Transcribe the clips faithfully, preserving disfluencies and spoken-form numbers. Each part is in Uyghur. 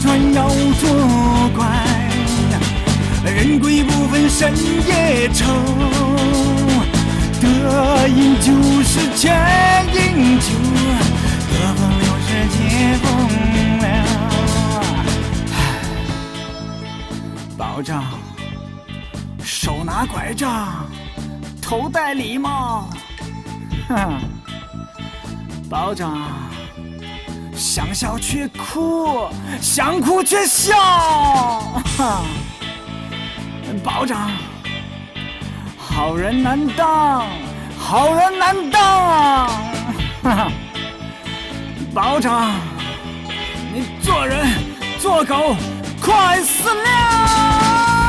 船要作怪，人鬼不分深夜愁。得饮酒是千饮酒，得风流是借风流。保长，手拿拐杖，头戴礼帽。哼，保长，想笑却哭，想哭却笑。哼，保长，好人难当，好人难当。哈哈。 保长，你做人做狗快死了！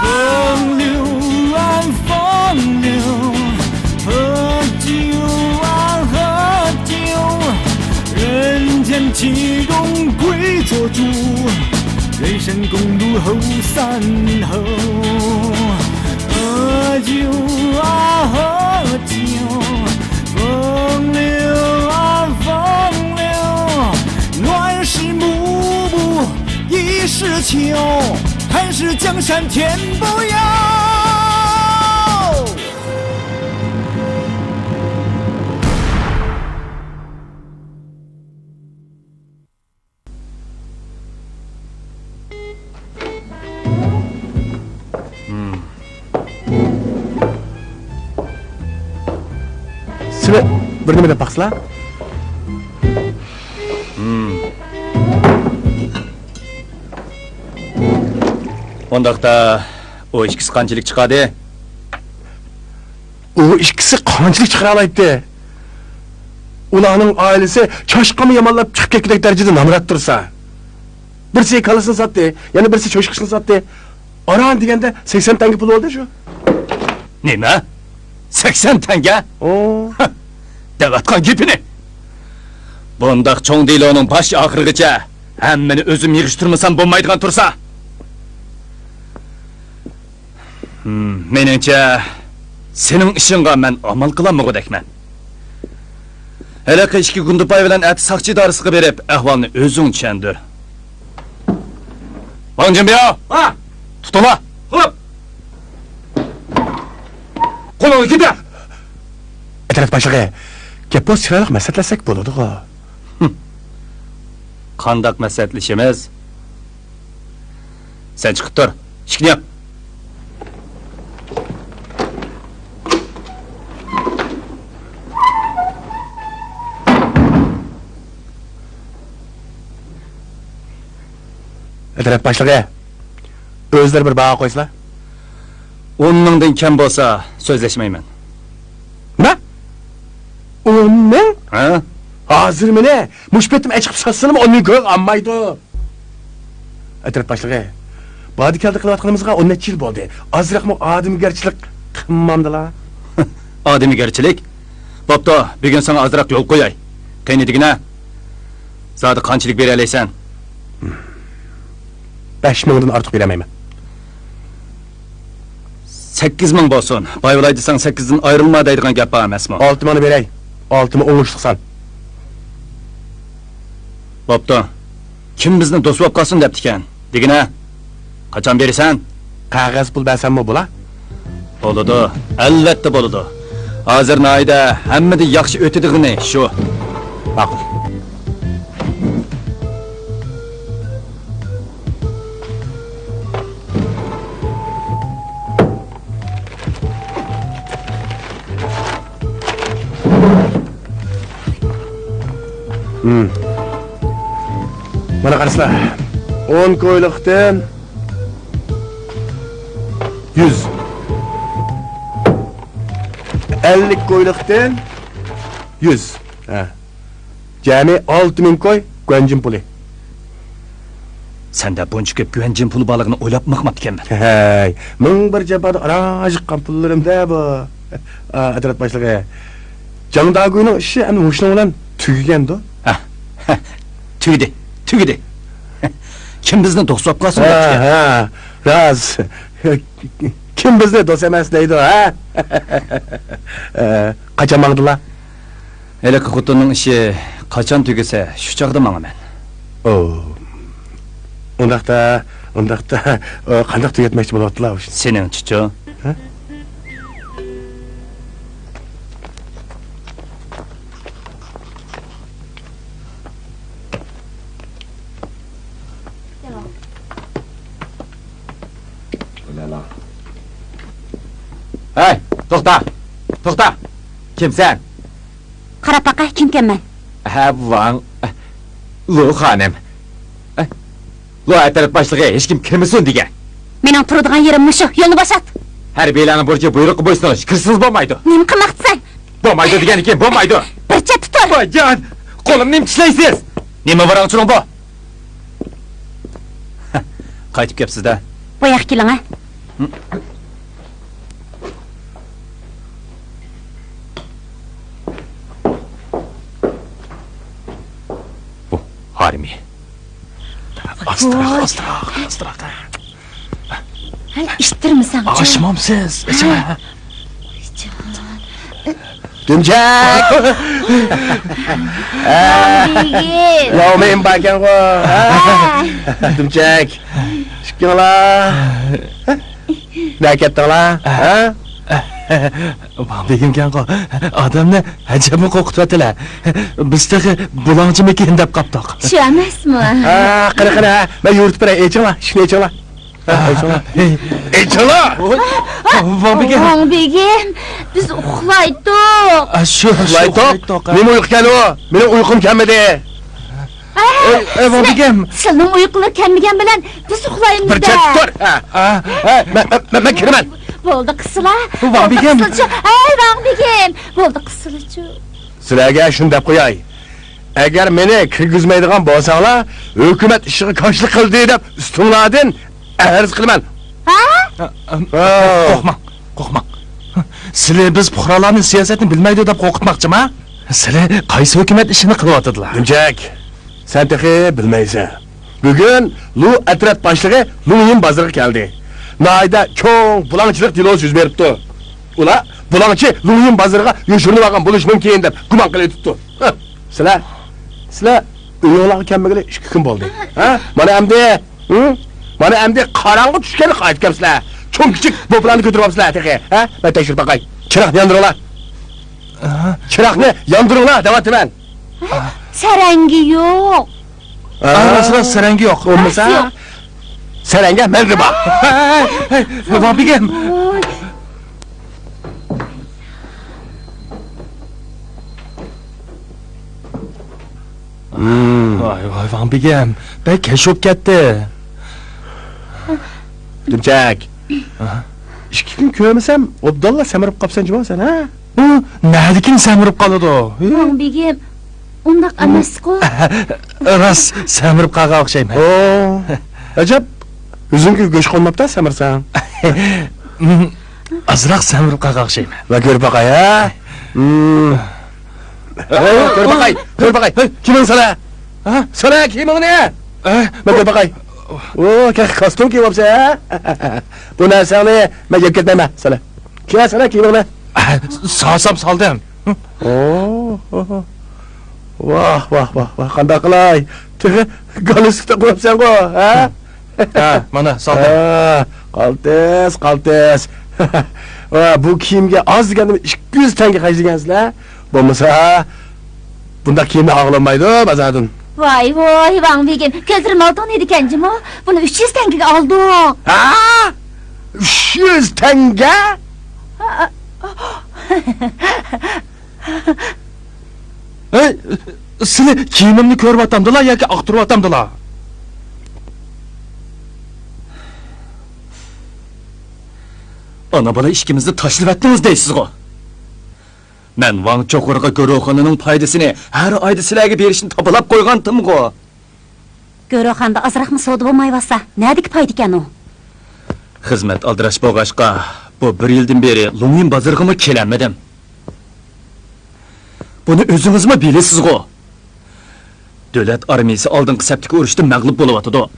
风流啊，风流，喝酒啊，喝酒，人间岂容跪做猪，人生公路后三后。喝酒啊，喝酒， 风流啊，风流，乱世幕布已是秋，寒食江山天不由。سىلى بىر نېمە دەپ باقسىلا. ئۇنداقتا، ئۇ ئىككىسى قانچىلىك چىقادى؟ ئۇ ئىككىسى قانچىلىك چىقىرالايتتى؟ ئۇلارنىڭ ئائىلىسى چاشقانمۇ يامانلاپ چىقىپ كەتكۈدەك دەرىجىدە نامرات تۇرسا، بىرسى كالىسىنى ساتتى، يەنە بىرسى چوشقىسىنى ساتتى. ئاران دېگەندە سەكسەن تەڭگە پۇل بولدى شۇ. نېمە؟ سەكسەن تەڭگە؟ ئو. دەۋاتقان گېپىنى. بۇنداق چوڭ دېلونىڭ باش ئاخىرىغىچە ھەممىنى ئۆزۈم يىغىشتۇرمىسام بولمايدىغان تۇرسا. ھىم، مېنىڭچە، سېنىڭ ئىشىڭغا مەن ئامال قىلالمىغۇدەكمەن. ھېلىقى ئىككى گۇندىپاي بىلەن ئەتە ساقچى ئىدارىسىغا بېرىپ، ئەھۋالنى ئۆزۈڭ چۈشەندۈر. ۋاڭ جىنبياۋ! ھا! تۇتۇڭلار! خوپ! قولۇڭنى كېتە! ئەترەت باشلىقى، گەپ بولسا چىرايلىق مەسلىھەتلەشسەك بولىدىغۇ. قانداق مەسلىھەتلىشىمىز؟ سەن چىقىپ تۇر. ئىشىكنى ياپ. ئەترەت باشلىقى، ئۆزلىرى بىر باھا قويسىلا. ئون مىڭدىن كەم بولسا سۆزلەشمەيمەن. نېمە؟ ئون مىڭ؟ ھە؟ ھازىر مېنى مۇشۇ پېتىم ئەچىقىپ ساتسىلىمۇ ئون مىڭ كويغا ئالمايدۇ. ئەترەت باشلىقى، باردا-كەلدە قىلىۋاتقىنىمىزغا ئون نەچچە يىل بولدى. ئازراقمۇ ئادىمىگەرچىلىك قىلمامدىلا؟ ئادىمىگەرچىلىك؟ بوپتۇ، بۈگۈن ساڭا ئازراق يول قوياي. قېنى دېگىنە، زادى قانچىلىك بېرەلەيسەن؟ بەش مىڭدىن ئارتۇق بېرەلمەيمەن. سەككىز مىڭ بولسۇن. بايۋىلاي دېسەڭ، سەككىزدىن ئايرىلما دەيدىغان گەپ بار ئەمەسمۇ؟ ئالتە مىڭنى بېرەي. ئالتە مىڭ ئوڭۇشلۇقسەن. بوپتۇ. كىم بىزنى دوست بولۇپ قالسۇن دەپتىكەن؟ دېگىنە، قاچان بېرىسەن؟ قەغەز پۇل بەرسەممۇ بولا؟ بولىدۇ، ئەلۋەتتە بولىدۇ. ھازىر ناھىيىدە ھەممىدىن ياخشى ئۆتىدىغىنى شۇ. ماقۇل. ھىم. مانا قارىسىلا. ئون كويلۇقتىن يۈز. ئەللىك كويلۇقتىن يۈز. ھە. جەمئىي ئالتە مىڭ كوي گۇەنجىن پۇلى. سەندە بۇنچە كۆپ گۇەنجىن پۇلى بارلىقىنى ئويلاپمۇ باقماپتىكەنمەن. ھەي، مىڭ بىر جاپادا ئاران چىققان پۇللىرىم-دە بۇ. ئا، ئەترەت باشلىقى. جاڭ داگۇينىڭ ئىشى ئەمدى مۇشۇنىڭ بىلەن تۈگىگەندۇ؟ ھە، ھە، تۈگىدى، تۈگىدى. كىم بىزنى دوست بولۇپ قالسۇن ھە، دەپتىكەن؟ ھە، راست. كىم بىزنى دوست ئەمەس دەيدۇ، ھە؟ ئە، قاچان ماڭدىلا؟ ھېلىقى خوتۇننىڭ ئىشى قاچان تۈگىسە، شۇ چاغدا ماڭىمەن. ئو. ئۇنداقتا، ئۇنداقتا، ئۇ قانداق تۈگەتمەكچى بولۇۋاتىدىلا ئۇ ئىشنى؟ سېنىڭچىچۇ؟ ھە؟ ھەي، توختا! توختا! كىمسەن؟ قاراپ باقە، كىمكەنمەن؟ ھە، ۋاڭ. لۇ خانىم. لۇ ئەترەت باشلىقى ھېچكىم كىرمىسۇن دېگەن. مېنىڭ تۇرىدىغان يېرىم مۇشۇ، يولنى بوشات. ھەربىيلەرنىڭ بۇرچى بۇيرۇققا بويسۇنۇش، كىرسىڭىز بولمايدۇ. نېمە قىلماقچىسەن؟ بولمايدۇ دېگەندىكىن بولمايدۇ. بىر چەتتە تۇر. بايجان، قولۇمنى نېمە چىشلەيسىز؟ نېمە ۋاراڭ-چۇرۇڭ بۇ؟ قايتىپ كەپسىز-دە. بۇياققا كېلىڭە. بۇ ھارمى. ئاستىراق، ئاستىراق، ئاستىراق. ھەي، ئىتتىرمىسەڭچۇ. ئاچمامسىز، ئېچىڭە. دۈمچەك! ۋاڭ بېگىم! ياۋمېيىم باركەنغۇ، ھە؟ دۈمچەك! ئىككىڭلار نەگە كەتتىڭلار، ھە؟ ۋاڭ بېگىمكەنغۇ، ئادەمنى ئەجەبمۇ قورقۇتۇۋەتتىلە. بىز تېخى بۇلاڭچىمىكىن دەپ قاپتۇق. شۇ ئەمەسمۇ؟ ھە، قېنى، قېنى، ھە، مەن يورۇتۇپ بېرەي، ئېچىڭلار، ئىشىكنى ئېچىڭلار. ھە، ئېچىڭلار. ئېچىڭلار! ۋاڭ بېگىم. ۋاڭ بېگىم، بىز ئۇخلايتتۇق. ئا، شۇ، شۇ، ئۇخلايتتۇق. ئۇخلايتتۇق، ھە. نېمە ئۇيقۇ ئىكەن ئۇ؟ مېنىڭ ئۇيقۇم كەلمىدى. ئەي، ئەي، ۋاڭ بېگىم. سىلىنىڭ ئۇيقۇڭلار كەلمىگەن بىلەن بىز ئۇخلايمىز-دە. بىر چەتتە تۇر. ھە. ھە. ھە، مەن، مەن، مەن، مەن كىرىمەن. بولدى قىسىلا. ۋاڭ بېگىم. بولدى قىسىلچۇ. ئەي، ۋاڭ بېگىم. بولدى قىسىلچۇ. سىلەرگە شۇنى دەپ قوياي. ئەگەر مېنى كىرگۈزمەيدىغان بولساڭلار، ھۆكۈمەت ئىشىغا كاشىلىق قىلدى دەپ ئۈستۈڭلاردىن ئەرز قىلىمەن. ھە؟ ھە؟ ھە. قورقماڭ، قورقماڭ. سىلى بىز پۇقرالارنى سىياسەتنى بىلمەيدۇ دەپ قورقۇتماقچىما؟ سىلى قايسى ھۆكۈمەت ئىشىنى قىلىۋاتىدىلا؟ دۈمچەك، سەن تېخى بىلمەيسەن. بۈگۈن لۇ ئەترەت باشلىقى لۇڭيىن بازىرىغا كەلدى. ناھىيىدە چوڭ بۇلاڭچىلىق دېلوسى يۈز بېرىپتۇ. ئۇلار بۇلاڭچى لۇڭيىن بازىرىغا يوشۇرۇنۇۋالغان بولۇشى مۇمكىن دەپ گۇمان قىلىۋېتىپتۇ. ھە، سىلەر، سىلەر ئۆيۈڭلارغا كەلمىگىلى ئىككى كۈن بولدى. ھە؟ مانا ئەمدى، ھە؟ مانا ئەمدى قاراڭغۇ چۈشكەندە قايتىپ كەپسىلەر. چوڭ كىچىك دوپىلارنى كۆتۈرۈۋاپسىلەر تېخى. ھە؟ مەن تەكشۈرۈپ باقاي. چىراغنى ياندۇرۇڭلار. ئاھا. چىراغنى ياندۇرۇڭلار دەۋاتىمەن. سەرەڭگە يوق. ئاھا. راست، راست، سەرەڭگە يوق. بولمىسا، راست يوق. سەرەڭگە مەندە بار. ھەي، ھەي، ھەي، ۋاڭ بېگىم. ۋاي. ھىم. ۋاي، ۋاي، ۋاڭ بېگىم، بەك كەچ بولۇپ كەتتى. دۈمچەك. ئاھا. ئىككى كۈن كۆرمىسەم، ئوبدانلا سەمرىپ قاپسەن جۇمۇ سەن، ھە؟ ئۇ نەدىكىن سەمرىپ قالىدۇ؟ ھە؟ ۋاڭ بېگىم، ئۇنداق ئەمەسقۇ. راست، سەمرىپ قالغان ئوخشايمەن. ئو، ئەجەب، يۈزۈڭگە گۆش قونماپتا سەمرىسەڭ. ئازراق سەمرىپ قالغان ئوخشايمەن. ۋە كۆرۈپ باقاي، ھە؟ ھە، كۆرۈپ باقاي، كۆرۈپ باقاي. كىيىمىڭنى سالا. ھە؟ سالا كىيىمىڭنى. ھە؟ مەن كۆرۈپ باقاي. ئۇ، كە-، كاستيۇم كىيىۋاپسەن، ھە؟ بۇ نەرسەڭنى مەن يەپ كەتمەيمەن، سالا. كىيە سالا كىيىمىڭنى. ھە، سالسام سالدىم. ئو، ئو. ۋاھ، ۋاھ، ۋاھ، ۋاھ، قانداق قىلاي؟ تېخى گالستۇك تاقىۋاپسەنغۇ، ھە؟ ھە، مانا، سالدىم. ھە، قالتىس، قالتىس. ۋە بۇ كىيىمگە ئاز دېگەندىمۇ ئىككى يۈز تەڭگە خەجلىگەنسىلەر. بولمىسا، بۇنداق كىيىمنى ئالغىلى بولمايدۇ بازاردىن. ۋاي، ۋاي، ۋاڭ بېگىم، كۆزلىرىم ئالتۇن ئىدىكەن جۇمۇ. بۇنى ئۈچ يۈز تەڭگىگە ئالدىڭ. ھە؟ ئۈچ يۈز تەڭگە؟ ھەي، سىلى كىيىمىمنى كۆرۈۋاتامدىلا ياكى ئاختۇرۇۋاتامدىلا؟ ئانا بالا ئىككىمىزنى تاشلىۋەتتىڭىز دەيسىزغۇ؟ مەن ۋاڭ چوقۇرغا گۆرۆخانىنىڭ پايدىسىنى ھەر ئايدا سىلەرگە بېرىشنى تاپىلاپ قويغانتىمغۇ؟ گۆرۆخانىدا ئازراقمۇ سودا بولمايۋاتسا، نەدىكى پايدىكەن ئۇ؟ خىزمەت ئالدىراش بولغاچقا، بۇ بىر يىلدىن بېرى لۇڭيىن بازىرىغىمۇ كېلەلمىدىم. بۇنى ئۆزىڭىزمۇ بىلىسىزغۇ؟ دۆلەت ئارمىيىسى ئالدىنقى سەپتىكى ئۇرۇشتا مەغلۇپ بولۇۋاتىدۇ.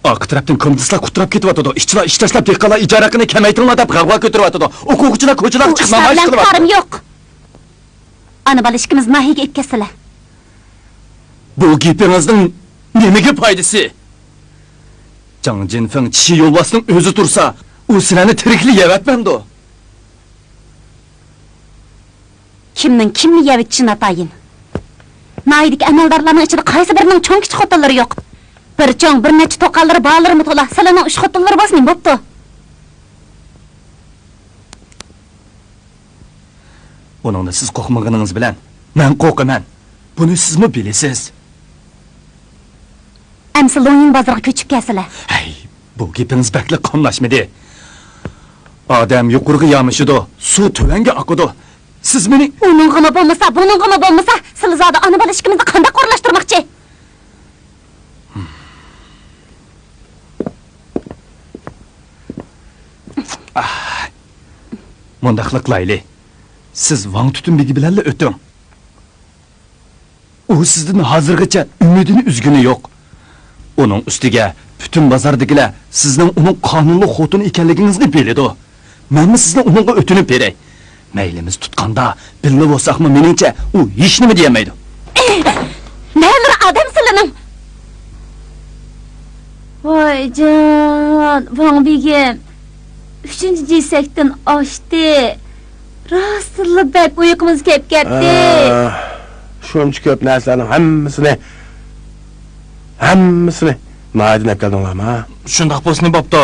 ئارقا تەرەپتىن كوممۇنىستلار قۇتراپ كېتىۋاتىدۇ. ئىشچىلار ئىش تاشلاپ، دېھقانلار ئىجارە ھەققىنى كېمەيتىڭلار دەپ غەۋغا كۆتۈرۈۋاتىدۇ. ئوقۇغۇچىلار كوچىلارغا چىقىپ نامايىش قىلىۋاتىدۇ. ئانا بالا ئىككىمىز ناھىيەگە ئېلىپ كەتسىلە. بۇ گېپىڭىزنىڭ نېمىگە پايدىسى؟ جاڭ جىنفېڭ چىشى يولۋاسنىڭ ئۆزى تۇرسا، ئۇ سىلەرنى تىرىكلا يەۋەتمەمدۇ؟ كىمنىڭ كىمنى يەۋېتىشى ناتايىن. ناھىيىدىكى ئەمەلدارلارنىڭ ئىچىدە قايسى بىرىنىڭ چوڭ-كىچىك خوتۇنلىرى يوق؟ بىر چوڭ، بىر نەچچە توقاللىرى، بالىلىرىمۇ تولا، سىلىنىڭ ئۈچ خوتۇنلىرى بولسا نېمە بوپتۇ؟ ئۇنىڭدىن سىز قورقمىغىنىڭىز بىلەن مەن قورقىمەن. بۇنى سىزمۇ بىلىسىز. ئەمسە لوڭيىڭ بازىرىغا كۆچۈپ كەلسىلە. ھەي، بۇ گېپىڭىز بەكلا قاملاشمىدى. ئادەم يۇقىرىغا يامىشىدۇ، سۇ تۆۋەنگە ئاقىدۇ. سىز مېنى ئۇنىڭغىمۇ بولمىسا، بۇنىڭغىمۇ بولمىسا، سىلى زادى ئانا بالا ئىككىمىزنى قانداق ئورۇنلاشتۇرماقچى؟ مۇنداقلا قىلايلى، سىز ۋاڭ تۈتۈن بېگى بىلەنلا ئۆتۈڭ. ئۇ سىزدىن ھازىرغىچە ئۈمىدىنى ئۈزگىنى يوق. ئۇنىڭ ئۈستىگە پۈتۈن بازاردىكىلەر سىزنىڭ ئۇنىڭ قانۇنلۇق خوتۇنى ئىكەنلىكىڭىزنى بىلىدۇ. مەنمۇ سىزنى ئۇنىڭغا ئۆتۈنۈپ بېرەي. مەيلىمىز تۇتقاندا بىللە بولساقمۇ، مېنىڭچە ئۇ ھېچنېمە دېيەلمەيدۇ. نەلىرى ئادەم سىلىنىڭ؟ ۋايجان، ۋاڭ بېگىم، ئۈچىنچى جېسەكتىن ئاشتى. راستتىنلا بەك ئۇيقۇمىز كەپ كەتتى. ئە، شۇنچە كۆپ نەرسىلەرنىڭ ھەممىسىنى، ھەممىسىنى ناھىيەدىن ئەپ كەلدىڭلارمۇ؟ شۇنداق بولسىمۇ بوپتۇ.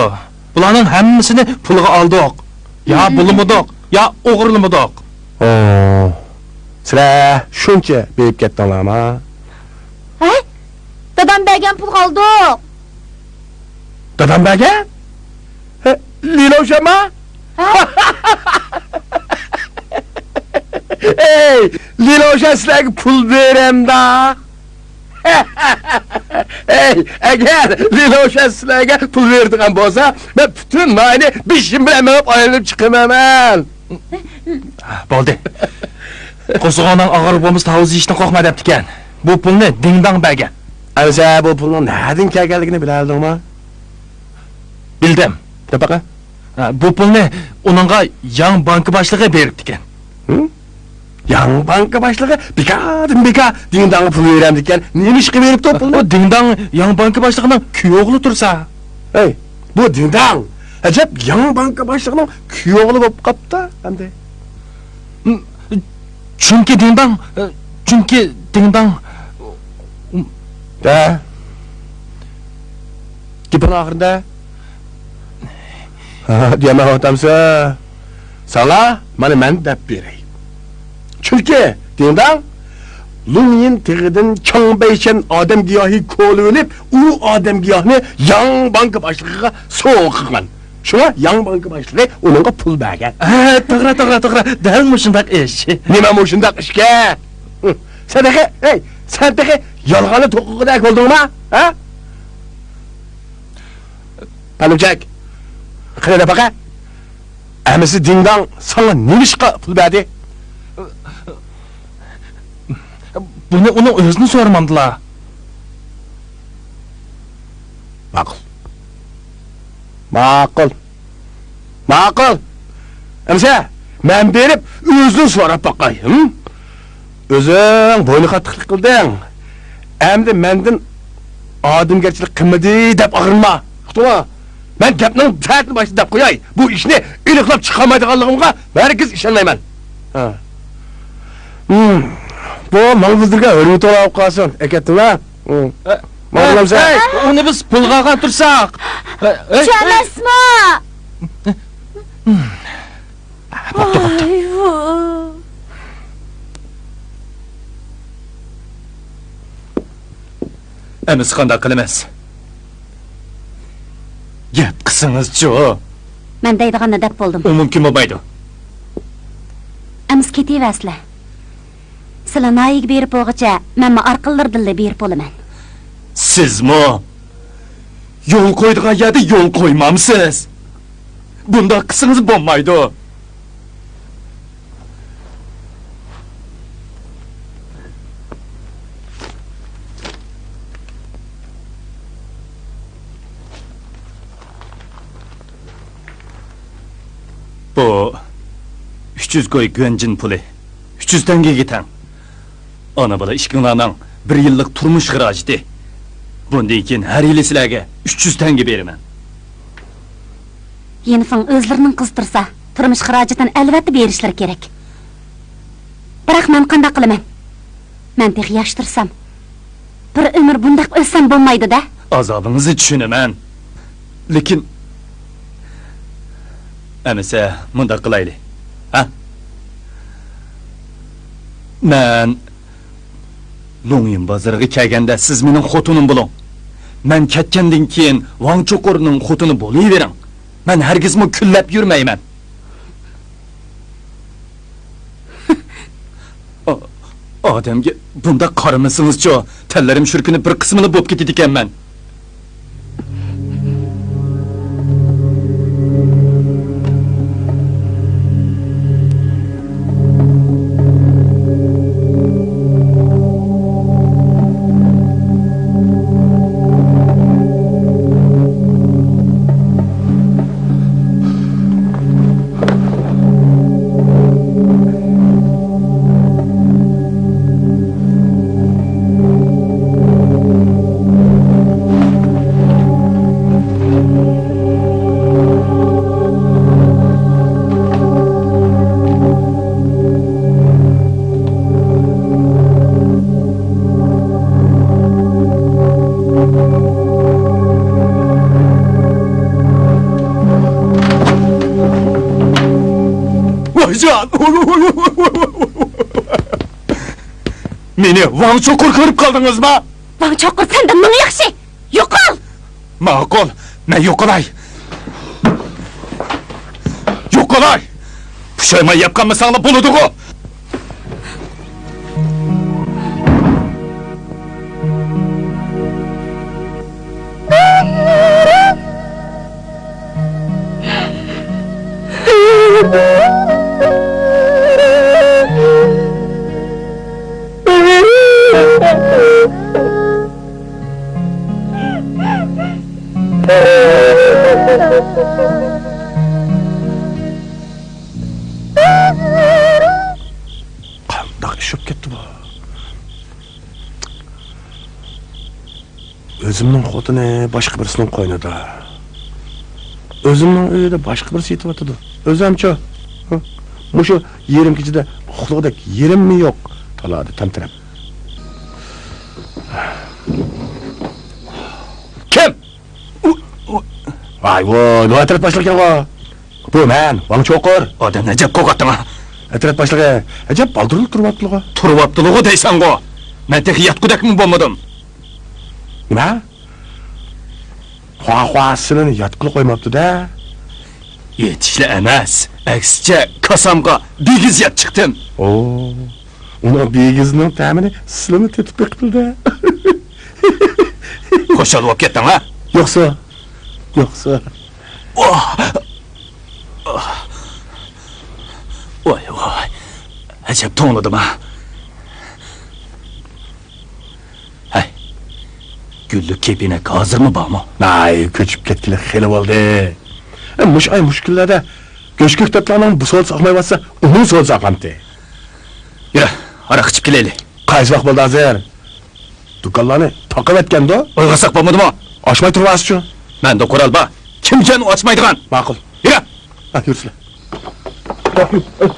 بۇلارنىڭ ھەممىسىنى پۇلغا ئالدۇق. يا بۇلىمىدۇق، يا ئوغرىلىمىدۇق. ئو، سىلەر شۇنچە بېيىپ كەتتىڭلارمۇ؟ ھە؟ دادام بەرگەن پۇلغا ئالدۇق. دادام بەرگەن؟ ھە، لىلوشەنما؟ ھە؟ ئەي، لىلوشەن سىلەرگە پۇل بېرەمدا؟ ئەي، ئەگەر لىلوشەن سىلەرگە پۇل بېرىدىغان بولسا، مەن پۈتۈن ناھىيەنى بېشىم بىلەن مېڭىپ ئايلىنىپ چىقىمەن. بولدى. قورسىقىڭنىڭ ئاغرىق بولمىسا، تاۋۇز يېيىشتىن قورقما دەپتىكەن. بۇ پۇلنى دىڭداڭ بەرگەن. ئەمىسە بۇ پۇلنىڭ نەدىن كەلگەنلىكىنى بىلەلىدىڭمۇ؟ بىلدىم. دەپ باقە. ھە، بۇ پۇلنى ئۇنىڭغا ياڭ بانكا باشلىقى بېرىپتىكەن. ھىم؟ ياڭ بانكا باشلىقى بىكاردىن بىكار دىڭداڭغا پۇل بېرەمدىكەن. نېمە ئىشقا بېرىپتۇ پۇلنى؟ ئۇ دىڭداڭ ياڭ بانكا باشلىقىنىڭ كۈيئوغلى تۇرسا. ھەي، بۇ دىڭداڭ ئەجەب ياڭ بانكا باشلىقىنىڭ كۈيئوغلى بولۇپ قاپتۇ ئەمدى. چۈنكى دىڭداڭ، چۈنكى دىڭداڭ. دە. گېپىڭ ئاخىرىدا. ھا، دېيەلمەي ئولتۇرامسەن؟ ساڭا مانا مەن دەپ بېرەي. چۈنكى دىڭداڭ لۇڭيىن تېغىدىن چاڭبەيشەن ئادەم گىياھى كولىۋېلىپ، ئۇ ئادەم گىياھنى ياڭ بانكا باشلىقىغا سوۋغا قىلغان. شۇڭا ياڭ بانكا باشلىقى ئۇنىڭغا پۇل بەرگەن. ھە، توغرا، توغرا، توغرا. دەل مۇشۇنداق ئىش. نېمە مۇشۇنداق ئىشكەن؟ سەن تېخى، ھەي، سەن تېخى يالغاننى توقۇغۇدەك بولدۇڭما؟ ھە؟ پەلۇچەك، قېنى دەپ باقە. ئەمىسە دىڭداڭ ساڭا نېمىشقا پۇل بەردى؟ بۇنى ئۇنىڭ ئۆزىدىن سورىمامدىلا. ماقۇل. ماقۇل. ماقۇل. ئەمىسە، مەن بېرىپ ئۆزىدىن سوراپ باقاي، ھىم؟ ئۆزۈڭ بوينى قاتتىقلىق قىلدىڭ. ئەمدى مەندىن ئادەمگەرچىلىك قىلمىدى دەپ ئاغرىنما. ئۇقتۇڭمۇ؟ مەن گەپنىڭ تەتۈرىنى باشتا دەپ قوياي. بۇ ئىشنى ئېنىقلاپ چىقالمايدىغانلىقىمغا ھەرگىز ئىشەنمەيمەن. ھە. ھىم. بۇ ماڭا بىلدۈرگەن ھۆرمىتى بولاپ قالسۇن. ئەكەتتىڭلار؟ ھىم. ئە، ماڭا ئە، بىلەمسەن؟ ئەي، ئۇنى بىز پۇلغا ئالغان تۇرساق. ئە، ئەي، شۇ ئەي. ئەمەسمۇ؟ بوپتۇ، بوپتۇ. ۋاي، ۋۇ. ئەمىسە قانداق قىلىمىز؟ گەپ قىلسىڭىزچۇ؟ مەن دەيدىغاننى دەپ بولدۇم. ئۇ مۇمكىن بولمايدۇ. ئەمىسە كېتىۋەرسىلە. سىلە ناھىيەگە بېرىپ بولغۇچە، مەنمۇ ئارقىلىرىدىنلا بېرىپ بولىمەن. سىزمۇ؟ يول قويىدىغان يەردە يول قويمامسىز؟ بۇنداق قىلسىڭىز بولمايدۇ. بۇ ئۈچ يۈز گوي گۈەنجىن پۇلى. ئۈچ يۈز تەڭگىگە تەڭ. ئانا-بالا ئىككىڭلارنىڭ بىر يىللىق تۇرمۇش خىراجىتى. بۇندىن كېيىن ھەر يىلى سىلەرگە ئۈچ يۈز تەڭگە بېرىمەن. يىنفېڭ ئۆزلىرىنىڭ قىزى تۇرسا، تۇرمۇش خىراجىتىنى ئەلۋەتتە بېرىشلىرى كېرەك. بىراق مەن قانداق قىلىمەن؟ مەن تېخى ياش تۇرسام، بىر ئۆمۈر بۇنداق ئۆتسەم بولمايدۇ-دە. ئازابىڭىزنى چۈشىنىمەن. لېكىن، ئەمىسە مۇنداق قىلايلى. ھە؟ مەن لۇڭيىن بازىرىغا كەلگەندە سىز مېنىڭ خوتۇنۇم بولۇڭ. مەن كەتكەندىن كېيىن ۋاڭ چوقۇرنىڭ خوتۇنى بولۇۋېرىڭ. مەن ھەرگىزمۇ كۈنلەپ يۈرمەيمەن. ئا-، ئادەمگە بۇنداق قارىمىسىڭىزچۇ، تەنلىرىم شۇ كۈنى بىر قىسمىلا بولۇپ كېتىدىكەنمەن. ۋايجان! مېنى ۋاڭ چوقۇر كۆرۈپ قالدىڭىزما؟ ۋاڭ چوقۇر سەندىن مىڭ ياخشى! يوقال! ماقۇل، مەن يوقىلاي. يوقىلاي! پۇشايمان يەپ قالمىساڭلا بولىدىغۇ! قانداق ئىش بولۇپ كەتتى بۇ؟ ئۆزۈمنىڭ خوتۇنى باشقا بىرسىنىڭ قوينىدا. ئۆزۈمنىڭ ئۆيىدە باشقا بىرسى يېتىۋاتىدۇ. ئۆزۈمچۇ؟ ھە؟ مۇشۇ يېرىم كېچىدە ئۇخلىغۇدەك يېرىممۇ يوق. تالادا تەمتىرەپ. كىم؟ ۋاي ۋوي، بۇ ئەترەت باشلىقى ئىكەنغۇ. بۇ مەن، ۋاڭ چوقۇر. ئادەمنى ئەجەب قورقۇتتۇڭ ھە. ئەترەت باشلىقى، ئەجەب بالدۇرلا تۇرۇۋاپتىلىغۇ. تۇرۇۋاپتىلىغۇ دەيسەنغۇ. مەن تېخى ياتقۇدەكمۇ بولمىدىم. نېمە؟ خۇاخۇا سىلىنى ياتقىلى قويماپتۇ-دە. يېتىشلا ئەمەس، ئەكسىچە كاسامغا بىگىز يەپ چىقتىم. ئو، ئۇنىڭ بىگىزنىڭ تەمىنى سىلىمۇ تېتىپ بېقىپتۇ-دە. خۇشال بولۇپ كەتتىڭ ھە؟ يوقسا، يوقسا. ۋاھ! ۋاي ۋاي، ئەجەب توڭلىدىم ھە. ھەي، گۈللۈك كېپىنەك ھازىرمۇ بارمۇ؟ ھەي، كۆچۈپ كەتكىلى خېلى بولدى. ئە، مۇشۇ ئاي، مۇشۇ كۈنلەردە گۆش-كۆكتاتلارنىڭ بۇ سودىسى ئاقمايۋاتسا، ئۇنىڭ سودىسى ئاقامتى. يۈرە، ھاراق ئىچىپ كېلەيلى. قايسى ۋاق بولدى ھازىر؟ دۇكانلارنى تاقىۋەتكەندۇ؟ ئويغاتساق بولمىدىمۇ؟ ئاچماي تۇرۇۋالسىچۇ؟ مەندە قورال بار. كىمكەن ئۇ ئاچمايدىغان؟ ماقۇل. يۈرە! ھە، يۈرسىلە.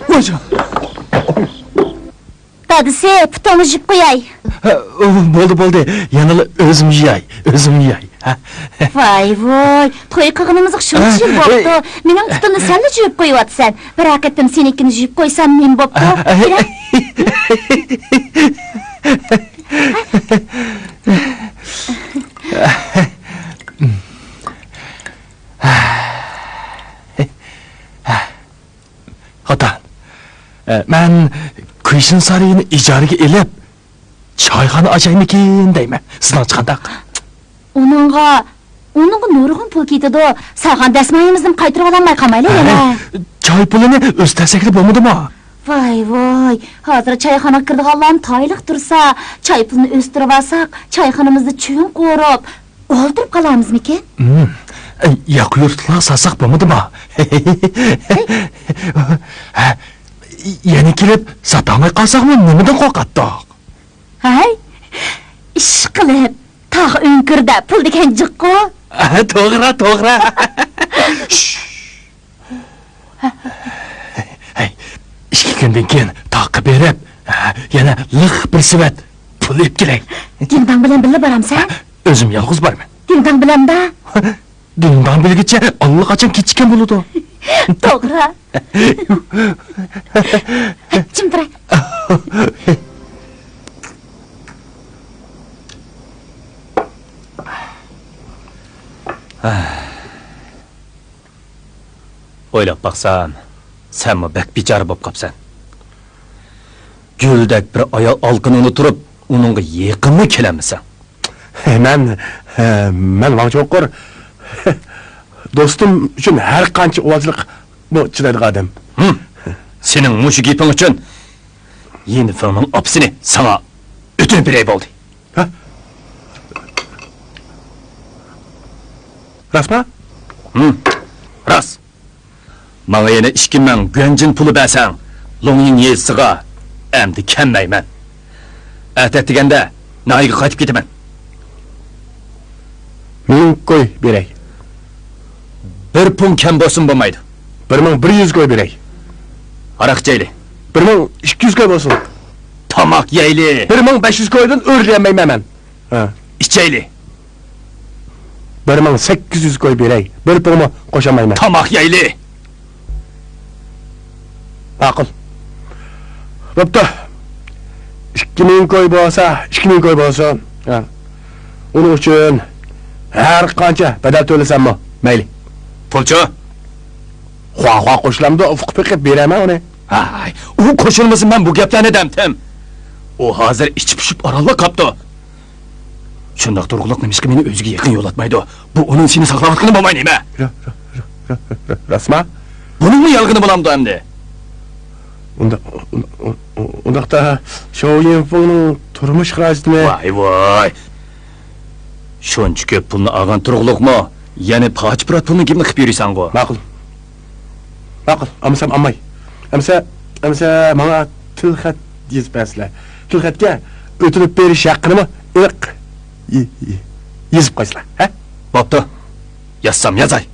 ۋايجان! دادىسى، پۇتۇڭنى يۇيۇپ قوياي. ھە، بولدى، بولدى. يەنىلا ئۆزۈم يۇياي، ئۆزۈم يۇياي. ھە؟ ۋاي ۋوي، توي قىلغىنىمىزغا شۇنچە يىل ھە، بوپتۇ. ھە. مېنىڭ پۇتۇمنى سەنلا يۇيۇپ قويۇۋاتىسەن. بىر قېتىم سېنىڭكىنى يۇيۇپ قويسام نېمە بوپتۇ؟ ھە، ھە. خوتۇن، ئە، مەن كۈيشىن سارىيىنى ئىجارىگە ئېلىپ، چايخانا ئاچايمىكىن دەيمەن. سېنىڭچە قانداق؟ ئۇنىڭغا، ئۇنىڭغا نۇرغۇن پۇل كېتىدۇ. سالغان دەسمايىمىزنى قايتۇرۇۋالالماي قالمايلى يەنە. ھە، چاي پۇلىنى ئۆستۈرسەكلا بولمىدىمۇ؟ ۋاي، ۋاي، ھازىر چايخانىغا كىرىدىغانلارمۇ تايىنلىق تۇرسا، چاي پۇلىنى ئۆستۈرۈۋالساق، چايخانىمىزدا چۆن قورۇپ، ئولتۇرۇپ قالارمىزمىكىن؟ ھىم، ياقا يۇرتلارغا ساتساق بولمىدىما؟ ھە، يەنە كېلىپ ساتالماي قالساقمۇ نېمىدىن قورقاتتۇق؟ ھەي، ئىشقىلىپ، ئاھ، ئۆڭكۈردە پۇل دېگەن جىققۇ. توغرا، توغرا. ھەي، ئىككى كۈندىن كېيىن تاغقا بېرىپ، يەنە لىق بىر سېۋەت پۇل ئېلىپ كېلەي. دىڭداڭ بىلەن بىللە بارامسەن؟ ئۆزۈم يالغۇز بارىمەن. دىڭداڭ بىلەمدا؟ دىڭداڭ بىلگۈچە ئاللىقاچان كېچىككەن بولىدۇ. توغرا. جىم تۇرە. ئويلاپ باقسام، سەنمۇ بەك بىچارە بولۇپ قاپسەن. گۈلدەك بىر ئايال ئالىقىنى ئۇنتۇپ، ئۇنىڭغا يېقىنمۇ كېلەلمىسەڭ. مەن، مەن ۋاڭ چوقۇر دوستۇم ئۈچۈن ھەر قانچە ئۇۋالچىلىقمۇ چىدايدىغان ئادەم. ھىم. سېنىڭ مۇشۇ گېپىڭ ئۈچۈن يىن فېڭنىڭ ئاپىسىنى ساڭا ئۆتۈنۈپ بېرەي بولدى. ھە؟ راستما؟ ھىم، راست. ماڭا يەنە ئىككى مىڭ گۈەنجىن پۇلى بەرسەڭ، لوڭيىڭ يېزىسىغا ئەمدى كەلمەيمەن. ئەتە ئەتىگەندە ناھىيەگە قايتىپ كېتىمەن. مىڭ كوي بېرەي. بىر پۇڭ كەم بولسىمۇ بولمايدۇ. بىر مىڭ بىر يۈز كوي بېرەي. ھاراق ئىچەيلى. بىر مىڭ ئىككى يۈز كوي بولسۇن. تاماق يەيلى. بىر مىڭ بەش يۈز كويدىن ئۆرلىيەلمەيمەن مەن. ھە. ئىچەيلى. بىر مىڭ سەككىز يۈز كوي بېرەي. بىر پۇڭمۇ قوشالمايمەن. تاماق يەيلى. ماقۇل. بوپتۇ. ئىككى مىڭ كوي بولسا، ئىككى مىڭ كوي بولسۇن. ھە. ئۇنىڭ ئۈچۈن ھەر قانچە بەدەل تۆلىسەممۇ مەيلى. پۇلچۇ؟ خۇا خۇا قوشۇلامدۇ، ئۇپۇق پېقىپ بېرەرمەن ئۇنى. ھاي، ئۇ قوشۇلمىسا مەن بۇ گەپلەرنى دەمتىم. ئۇ ھازىر ئىچى پۇشۇپ ئارانلا قاپتۇ. شۇنداق تۇرغۇلۇق نېمىشقا مېنى ئۆزىگە يېقىن يولاتمايدۇ؟ بۇ ئۇنىڭ سېنى ساقلاۋاتقىنى بولماي نېمە؟ را-، را-، را-، را-، را-، راستما؟ بۇنىڭمۇ يالغىنى بولامدۇ ئەمدى؟ ئۇنداق، ئۇن-، ئۇن-، ئۇن-، ئۇنداقتا شو يىنفېڭنىڭ تۇرمۇش خىراجىتىنى. ۋاي، ۋاي. شۇنچە كۆپ پۇلنى ئالغان تۇرغۇلۇقمۇ؟ يەنە پاچە-پۇرات پۇلنىڭ گېپىنى قىلىپ يۈرىسەنغۇ؟ ماقۇل. ماقۇل، ئالمىسام ئالماي. ئەمسە، ئەمسە ماڭا تىلخەت يېزىپ بەرسىلە. تىلخەتكە ئۆتۈنۈپ بېرىش ھەققىنىمۇ ئېنىق ي-، ي-، يېزىپ قويسىلا، ھە؟ بوپتۇ. يازسام يازاي.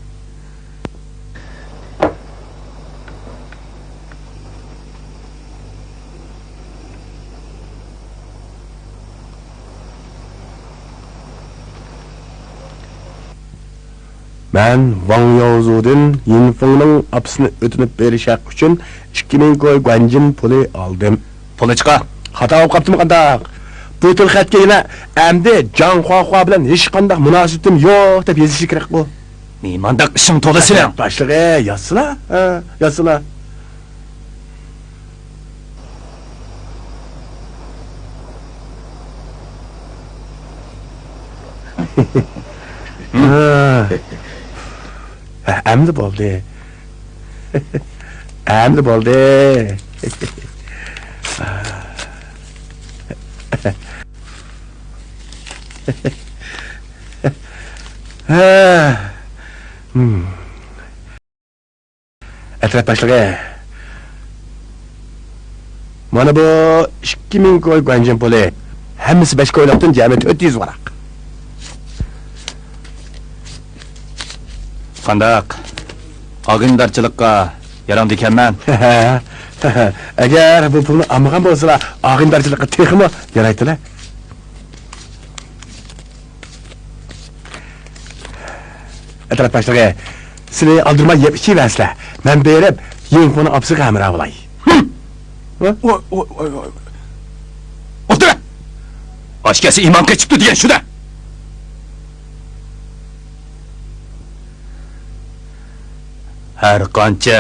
مەن ۋاڭ ياۋزۇدىن يىنفېڭنىڭ ئاپىسىنى ئۆتۈنۈپ بېرىش ھەققى ئۈچۈن ئىككى مىڭ كوي گۇەنجىن پۇلى ئالدىم. پۇلى چىقا؟ خاتا بولۇپ قاپتىمۇ قانداق؟ بۇ تىلخەتكە يەنە ئەمدى جاڭ خۇاخۇا بىلەن ھېچقانداق مۇناسىۋىتىم يوق دەپ يېزىشى كېرەكقۇ؟ نېمانداق ئىشىڭ تولا سېنىڭ؟ باشلىقى، يازسىلا، ھە، يازسىلا. ھە، ئەمدى بولدى. ئەمدى بولدى. ھە. ھىم. ئەترەت باشلىقى، مانا بۇ ئىككى مىڭ كوي گۇەنجىن پۇلى، ھەممىسى بەش كويلۇقتىن جەمئىي تۆت يۈز ۋاراق. قانداق؟ ئاغىنىدارچىلىققا ياراڭدىكەنمەن؟ ئەگەر بۇ پۇلنى ئالمىغان بولسىلا، ئاغىنىدارچىلىققا تېخىمۇ يارايتتىلە. ئەترەت باشلىقى، سىلى ئالدىرىماي يەپ ئىچىۋەرسىلە. مەن بېرىپ، يىڭفۇنىڭ ئاپىسىغا ھەمراھ بولاي. ھىم! ۋە؟ ۋوي، ۋوي، ۋوي، ۋوي. ئولتۇر! ئاچ كەلسە ئىمان قېچىپتۇ دېگەن شۇ-دە! ھەر قانچە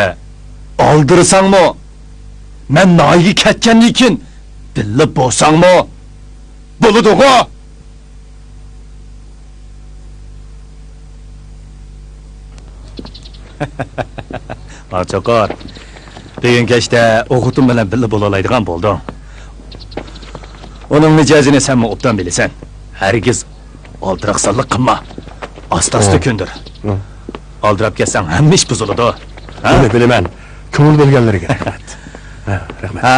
ئالدىرىساڭمۇ، مەن ناھىيەگە كەتكەندىن كېيىن بىللە بولساڭمۇ بولىدىغۇ! ۋاڭ چوقۇر، بۈگۈن كەچتە ئوغۇتۇم بىلەن بىللە بولالايدىغان بولدۇڭ. ئۇنىڭ مىجەزىنى سەنمۇ ئوبدان بىلىسەن. ھەرگىز ئالدىراقسانلىق قىلما. ئاستا-ئاستا كۆندۈر. ئالدىراپ كەتسەڭ ھەممە ئىش بۇزۇلىدۇ. ھە؟ بىلىمەن، بىلىمەن. كۆڭۈل بۆلگەنلىرىگە رەھمەت. ھە، رەھمەت. ھە.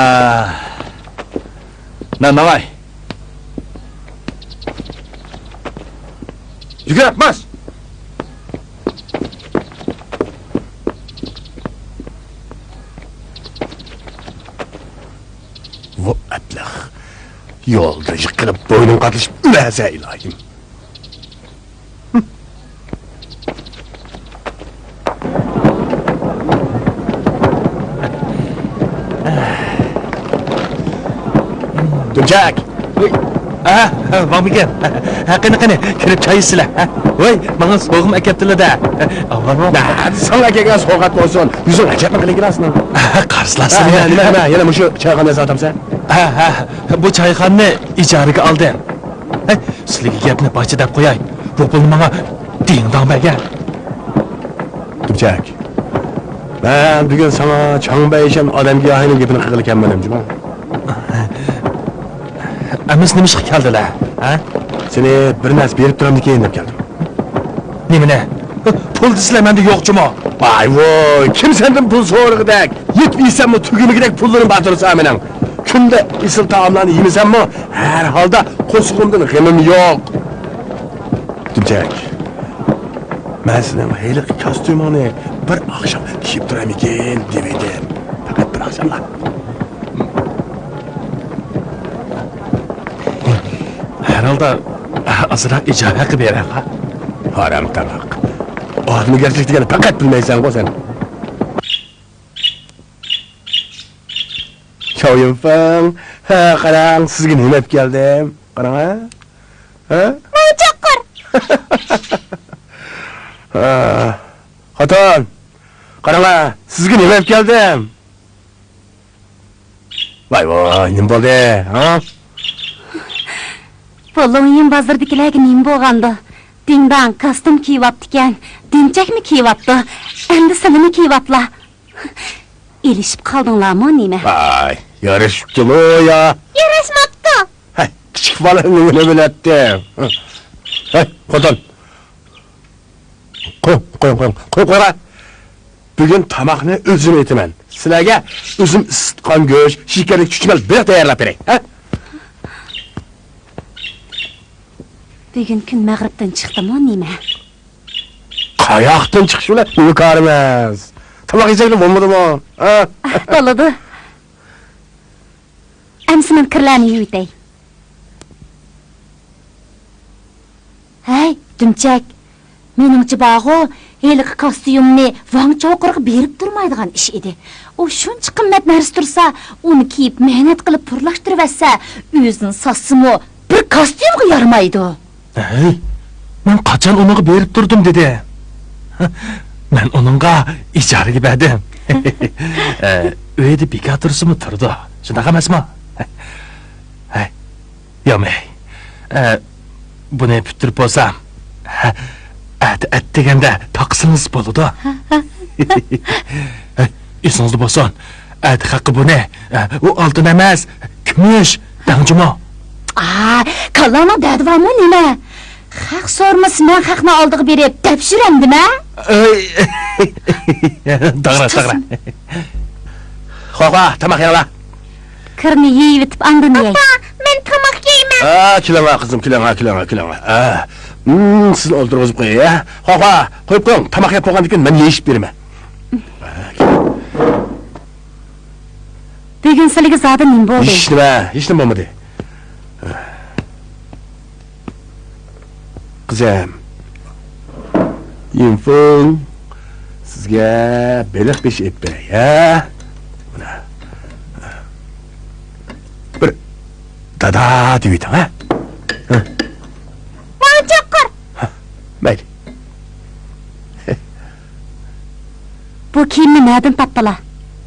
مەن ماڭاي. يۈگۈر، باس! ۋو ئەبلەخ! يولدا يىقىلىپ بوينۇڭ قاتلىشىپ ئۆلەسە ئىلاھىم! دۈمچەك! ۋاي! ھە، ھە، ۋاڭمىكەن. ھە، قېنى، قېنى، كىرىپ چاي ئىچسىلە. ھە. ۋاي، ماڭا سوغىمۇ ئەكەپتىلە-دە. ئاۋارمۇ؟ نە، ساڭا ئەكەلگەن سوغات بولسۇن. يۈزۈڭ ئەجەبمۇ قىلىنغىن سېنىڭ. ھە، قارسىلارسىلە. ھە، نېمە، نېمە، يەنە مۇشۇ چايخانىدا ياساتامسەن؟ ھە، ھە، بۇ چايخانىنى ئىجارىگە ئالدىم. ھەي، سىلىگە گەپنى باشتا دەپ قوياي. بۇ پۇلنى ماڭا دىڭداڭ بەرگەن. دۈمچەك، مەن بۈگۈن ساڭا چاڭبەيشەن ئادەمگىياھىنىڭ گېپىنى قىلغىلى كەلمىدىم جۇمۇ. ئەمىسە نېمە ئىشقا كەلدىلە، ھە؟ سېنى بىر نەرسە بېرىپ تۇرامدىكىن دەپ كەلدىم. نېمىنى؟ پۇل دېسىلە مەندە يوق جۇمۇ. ۋاي ۋوي، كىم سەندىن پۇل سورىغۇدەك؟ يېتىپ يېسەممۇ تۈگىمىگۈدەك پۇللىرىم بار تۇرسا مېنىڭ. كۈندە ئېسىل تائاملارنى يېمىسەممۇ، ھەر ھالدا قورسىقىمدىن غېمىم يوق. دۈمچەك، مەن سېنىڭ ھېلىقى كاستيۇمۇڭنى بىر ئاخشام كىيىپ تۇرايمىكىن دېۋىدىم. پەقەت بىر ئاخشاملا. ھەر ھالدا ئازراق ئىجارە ھەققى بېرەڭ ھا. ھارام تاماق. ئادىمىگەرچىلىك دېگەننى پەقەت بىلمەيسەنغۇ سەن. شاۋيۈنفېڭ، ھە، قاراڭ، سىزگە نېمە ئەپ كەلدىم. قاراڭ، ھە؟ ھە؟ ماڭا چاققۇر! ھە. خوتۇن، قاراڭ، سىزگە نېمە ئەپ كەلدىم. ۋاي ۋاي، نېمە بولدى، ھا؟ بۇ لوڭيىن بازىرىدىكىلەرگە نېمە بولغاندۇ؟ دىڭداڭ كاستيۇم كىيىۋاپتىكەن، دۈمچەكمۇ كىيىۋاپتۇ، ئەمدى سىلىمۇ كىيىۋاپلا. ئېلىشىپ قالدىڭلارمۇ نېمە؟ ۋاي، يارىشىپتىمۇ يا؟ ياراشماپتۇ. ھەي، كىچىك بالا نېمىنى بىلەتتى؟ ھەي، خوتۇن. قويۇڭ، قويۇڭ، قويۇڭ، قويۇڭ، قويۇڭ. بۈگۈن تاماقنى ئۆزۈم ئېتىمەن. سىلەرگە ئۆزۈم ئىسسىتقان گۆش، شېكەرلىك چۈچۈمەل بېلىق تەييارلاپ بېرەي، ھە؟ بۈگۈن كۈن مەغرىبتىن چىقتىمۇ نېمە؟ قاياقتىن چىقىشى بىلەن نېمە كارىمىز؟ تاماق يېسەكلا بولمىدىمۇ؟ ھە؟ بولىدۇ. ئەمسە مەن كىرلەرنى يۇيۇۋېتەي. ھەي، دۈمچەك، مېنىڭچە بارغۇ، ھېلىقى كاستيۇمنى ۋاڭ چوقۇرغا بېرىپ تۇرمايدىغان ئىش ئىدى. ئۇ شۇنچە قىممەت نەرسە تۇرسا، ئۇنى كىيىپ مەھنەت قىلىپ پۇرلاشتۇرۇۋەتسە، ئۆزىنى ساتسىمۇ بىر كاستيۇمغا يارىمايدۇ. ھەي، مەن قاچان ئۇنىڭغا بېرىپ تۇردۇم دېدى؟ مەن ئۇنىڭغا ئىجارىگە بەردىم. ئە، ئۆيدە بىكار تۇرسىمۇ تۇرىدۇ. شۇنداق ئەمەسمۇ؟ ھەي، يامەي. ئە، بۇنى پۈتتۈرۈپ بولسام، ھە، ئەتە ئەتىگەندە تاقىسىڭىز بولىدۇ. ھەي، ئېسىڭىزدە بولسۇن. ئەتە خەققە بۇنى، ئە، ئۇ ئالتۇن ئەمەس، كۈمۈش، دەڭ جۇمۇ. ئا، كاللاڭنىڭ دەردى بارمۇ نېمە؟ خەق سورىمىسا، مەن خەقنىڭ ئالدىغا بېرىپ دەپشۈرەمدىمە؟ ئەي، توغرا، توغرا. خوخا، تاماق يەڭلار. كىرنى يېيىۋېتىپ ئاندىن يەي. ئاتا، مەن تاماق يەيمەن. ئا، كېلىڭلار قىزىم، كېلىڭلار، كېلىڭلار، كېلىڭلار. ئا، مم، سىزنى ئولتۇرغۇزۇپ قوياي، ھە؟ خوخا، قويۇپ قويۇڭ، تاماق يەپ بولغاندىن كېيىن مەن يېيىشىپ بېرىمەن. بۈگۈن سىلىگە زادى نېمە بولدى؟ ھېچنېمە، ھېچنېمە بولمىدى. قىزىم، يىنفېڭ، سىزگە بېلىق بېشى ئېلىپ بېرەي، ھە؟ مانا. بىر دادا دېۋېتىڭ، ھە؟ ۋاڭ چاققۇر! مەيلى. بۇ كىيىمنى نەدىن تاپتىلا؟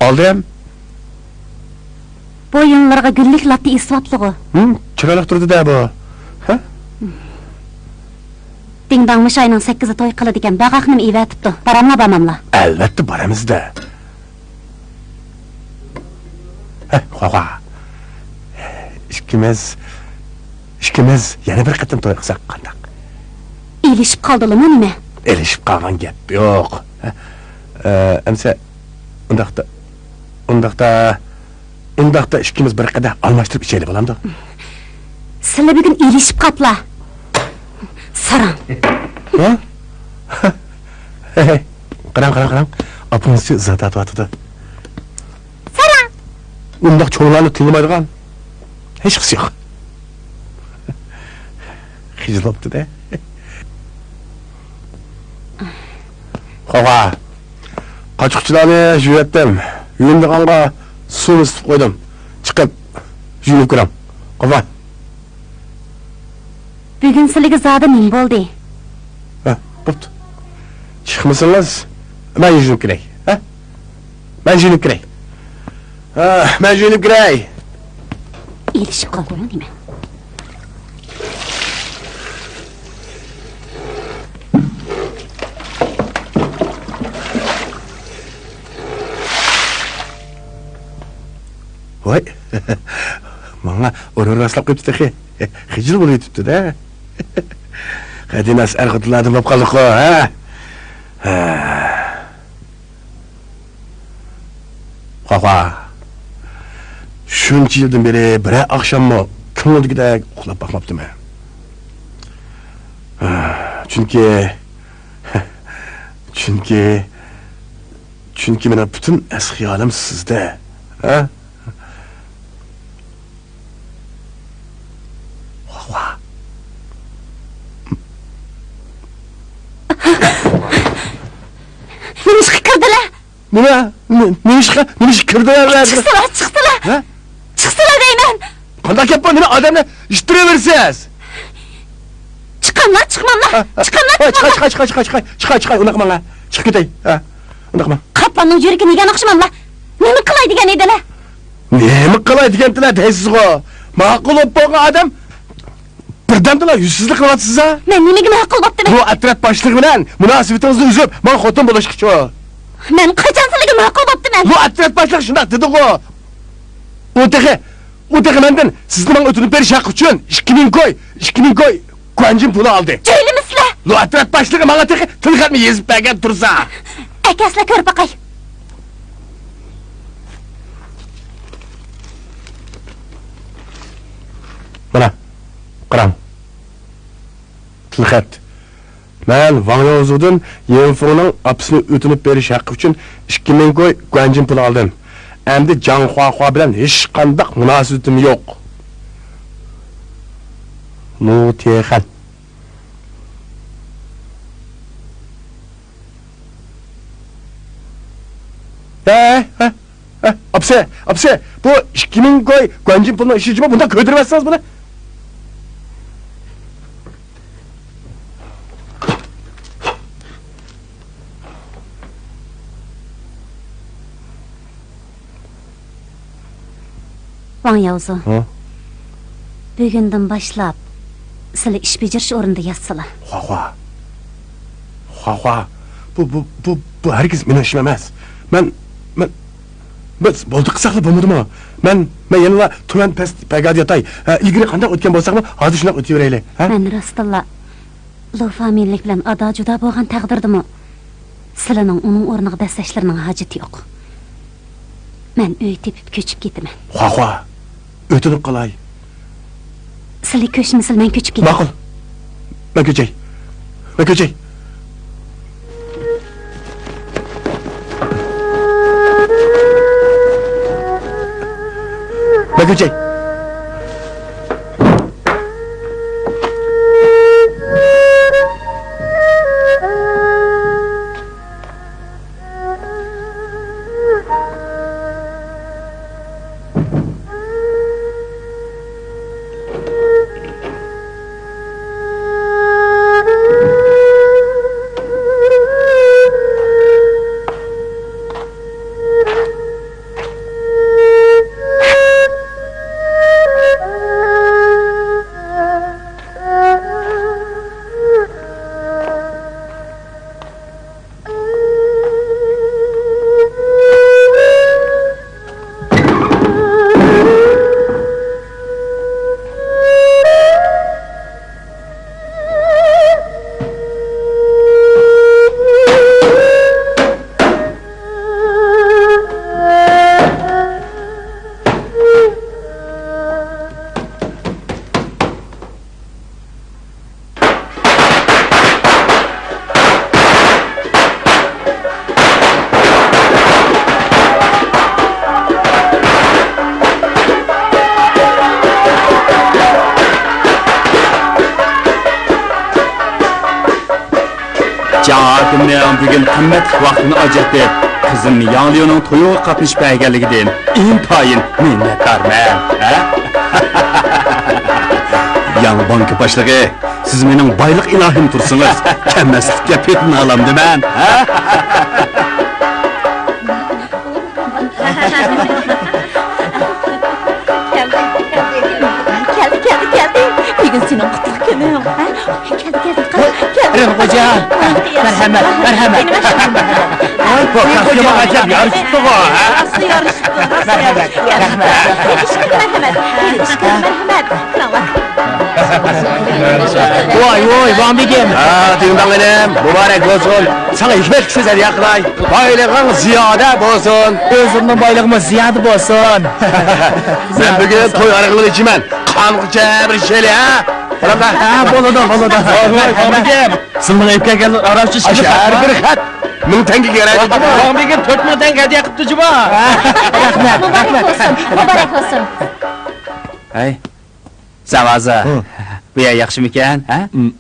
ئالدىم. بويۇنلىرىغا گۈللۈك لاتا ئېسىۋاپتىغۇ؟ ھىم، چىرايلىق تۇرىدۇ-دە بۇ. ھە؟ دىڭداڭ مۇشۇ ئاينىڭ سەككىزىدە توي قىلىدىكەن، باغاقنىمۇ ئېۋەتىپتۇ. باراملا، بارماملا؟ ئەلۋەتتە بارىمىز-دە. ھە، خوخا. ئىككىمىز، ئىككىمىز يەنە بىر قېتىم توي قىلساق قانداق؟ ئېلىشىپ قالدىلىمۇ نېمە؟ ئېلىشىپ قالغان گەپ يوق. ھە، ئە، ئەمسە ئۇنداقتا، ئۇنداقتا، ئۇنداقتا ئىككىمىز بىر قەدەھ ئالماشتۇرۇپ ئىچەيلى، بولامدۇ؟ سىلە بۈگۈن ئېلىشىپ قاپلا. ساراڭ. ھە؟ قاراڭ، قاراڭ، قاراڭ. ئاپىڭىزچۇ ئىزا تارتىۋاتىدۇ. ساراڭ! ئۇنداق چوڭلارنى تىللىمايدىغان. ھېچقىسى يوق. خىجىل بوپتۇ-دە. خوخا. قاچا-قۇچىلارنى يۇيۇۋەتتىم. يۇيۇنىدىغانغا سۇنى ئىسىتىپ قويدۇم. چىقىپ يۇيۇنۇپ كىرىڭ. خوخا. بۈگۈن سىلىگە زادى نېمە بولدى؟ ھە، بوپتۇ. چىقمىسىڭىز، مەن يۇيۇنۇپ كىرەي. ھە؟ مەن يۇيۇنۇپ كىرەي. ھە، مەن يۇيۇنۇپ كىرەي. ئېلىشىپ قالدىڭ نېمە؟ ۋاي، ماڭا ئورۇن راسلاپ قويۇپتۇ تېخى. خىجىل بولۇۋېتىپتۇ-دە. خەدىناس ئەر-خوتۇنلاردىن بولۇپ قالدۇققۇ، ھە؟ ھە. خوخا. شۇنچە يىلدىن بېرى بىرەر ئاخشاممۇ كۆڭۈلدىكىدەك ئۇخلاپ باقماپتىمەن. ھە، چۈنكى، چۈنكى، چۈنكى مېنىڭ پۈتۈن ئەس-خىيالىم سىزدە. ھە؟ ۋاھ، ۋاھ. نېمىشقا كىردىلە؟ نېمە؟ نېمىشقا، نېمىشقا كىردىلە؟ چىقسىلا، چىقسىلا. ھە؟ چىقسىلا دەيمەن. قانداق گەپ بۇ؟ نېمە ئادەمنى ئىتتىرىۋېرىسىز؟ چىقاملا، چىقماملا. ھە، ھە. چىقاملا، ھە، چىقاملا. چىقاي، چىقاي، چىقاي، چىقاي، چىقاي، چىقاي، چىقاي، چىقاي، ئۇنداق قىلماڭ. چىقىپ كېتەي. ھە، ئۇنداق قىلماڭ. قاپلاننىڭ يۈرىكى نېگەن ئوخشىماملا؟ نېمە قىلاي دېگەن ئىدىلە؟ نېمە قىلاي دېگەنتىلە دەيسىزغۇ؟ ماقۇل بولۇپ بولغان ئادەم بىردەمدىلا يۈزسىزلىك قىلىۋاتىسىز-ھە؟ مەن نېمىگە ماقۇل بوپتىمەن؟ بۇ ئەترەت باشلىقى بىلەن مۇناسىۋىتىڭىزنى ئۈزۈپ، ماڭا خوتۇن بولۇشقىچۇ؟ مەن قاچان سىلىگە ماقۇل بوپتىمەن؟ بۇ ئەترەت باشلىقى شۇنداق دېدىغۇ. ئۇ تېخى، ئۇ تېخى مەندىن سىزنى ماڭا ئۆتۈنۈپ بېرىش ھەققى ئۈچۈن ئىككى مىڭ كوي، ئىككى مىڭ كوي گۇەنجىن پۇلى ئالدى. جۆيلىمىسىلە! لۇئەترەت باشلىقى ماڭا تېخى تىلخەتمۇ يېزىپ بەرگەن تۇرسا. ئەكەلسىلە كۆرۈپ باقاي. مانا، قاراڭ. تىلخەت. مەن ۋاڭ ياۋزۇدىن يىنفېڭنىڭ ئاپىسىنى ئۆتۈنۈپ بېرىش ھەققى ئۈچۈن ئىككى مىڭ كوي گۇەنجىن پۇلى ئالدىم. ئەمدى جاڭ خۇاخۇا بىلەن ھېچقانداق مۇناسىۋىتىم يوق. لۇ تېخەن. ھە، ھە، ھە، ئاپىسى، ئاپىسى، بۇ ئىككى مىڭ كوي گۇەنجىن پۇلىنىڭ ئىشى جۇمۇ، بۇنداق كۆيدۈرۈۋەتسىڭىز بۇنى. ۋاڭ ياۋزۇ. ھە؟ بۈگۈندىن باشلاپ سىلى ئىش بېجىرىش ئورنىدا ياتسىلا. خۇاخۇا. خۇاخۇا. بۇ، بۇ، بۇ، بۇ ھەرگىز مېنىڭ ئىشىم ئەمەس. مەن، مەن، بىز بولدى قىلساقلا بولمىدىمۇ؟ مەن، مەن يەنىلا تۆۋەن پەس پەگادە ياتاي. ھە، ئىلگىرى قانداق ئۆتكەن بولساقمۇ، ھازىر شۇنداق ئۆتۈۋېرەيلى. ھە؟ مەن راستتىنلا لۇ فامىلىلىك بىلەن ئادا-جۇدا بولغان تەقدىردىمۇ، سىلىنىڭ ئۇنىڭ ئورنىغا دەسسەشلىرىنىڭ ھاجىتى يوق. مەن ئۆي تېپىپ كۆچۈپ كېتىمەن. خۇاخۇا، ئۆتۈنۈپ قالاي. سىلى كۆچمىسىلە مەن كۆچۈپ كېتەي. ماقۇل. مەن كۆچەي. مەن كۆچەي. مەن كۆچەي. جان ھاكىمنىڭ بۈگۈن قىممەتلىك ۋاقتىنى ئاجرىتىپ، قىزىم ياڭليۇنىڭ تويىغا قاتنىشىپ بەرگەنلىكىدىن ئىنتايىن مىننەتدارمەن. ھە؟ ياڭ بانكا باشلىقى، سىز مېنىڭ بايلىق ئىلاھىم تۇرسىڭىز، كەلمەسلىككە پېتىنالامدىمەن. ھە؟ كەلدى، كەلدى، كەلدى. بۈگۈن سېنىڭ قۇتلۇق كۈنۈڭ. ھە؟ كەلدى، كەلدى، قارا، كەلدى. رېنى خوجا، مەرھەمەت، مەرھەمەت. ۋاي، بۇ كاستيۇم ئەجەب يارىشىپتىغۇ، ھە؟ راست يارىشىپتۇ، راست يارىشىپتۇ. مەرھەمەت، رەھمەت. مەرھەمەت، مەرھەمەت. كىرىڭلار. ۋاي، ۋاي، ۋاڭ بېگىم. ھا، دىڭداڭ ئىنىم، مۇبارەك بولسۇن. ساڭا ھېكمەتلىك سۆز ھەدىيە قىلاي. بايلىقىڭ زىيادە بولسۇن. ئۆزۈمنىڭ بايلىقىمۇ زىيادە بولسۇن. مەن بۈگۈن توي ئارىقىنى ئىچىمەن. قانغۇچە بىر شەيلى، ھە؟ ھە، بولىدۇ، بولىدۇ. ۋاي، ۋاي، ۋاي، بېگىم. سىلىنىڭ ئېلىپ كەلگەن ئاراقچە ئىچكۈلۈك. ھەر بىر خەت مىڭ تەڭگە كېرەك. ۋاڭ بېگىم تۆت مىڭ تەڭگە ھەدىيە قىپتۇ جۇما. رەھمەت، مۇبارەك رەھمەت. بولسۇن، مۇبارەك بولسۇن. ھەي، ساۋازا. ھە. بۇ يەر ياخشىمىكەن، ھە؟ ھىم،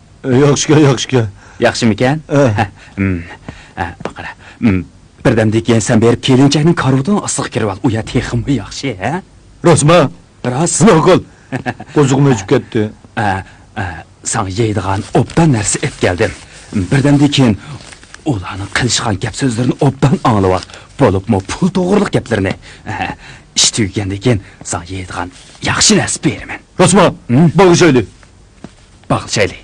ياخشىكەن، ياخشىكەن. ياخشىمىكەن؟ ھە. ھە، ھىم، ھە، قارا. ھىم، بىردەمدىن كېيىن سەن بېرىپ كېلىنچەكنىڭ كارىۋىتىنىڭ ئاستىغا كىرىۋال، ئۇ يەر تېخىمۇ ياخشى، ھە؟ راستمۇ؟ راست. ماقۇل. قوزۇقمۇ ئۆچۈپ كەتتى. ئە، ئە، ساڭا يەيدىغان ئوبدان نەرسە ئېلىپ كەلدىم. بىردەمدىن كېيىن ئۇلارنىڭ قىلىشقان گەپ سۆزلىرىنى ئوبدان ئاڭلىۋال. بولۇپمۇ پۇل توغرىلىق گەپلىرىنى. ئە، ئىش تۈگىگەندىن كېيىن ساڭا يەيدىغان ياخشى نەرسە بېرىمەن. راستمۇ؟ ھىم؟ باغلىشايلى. باغلىشايلى.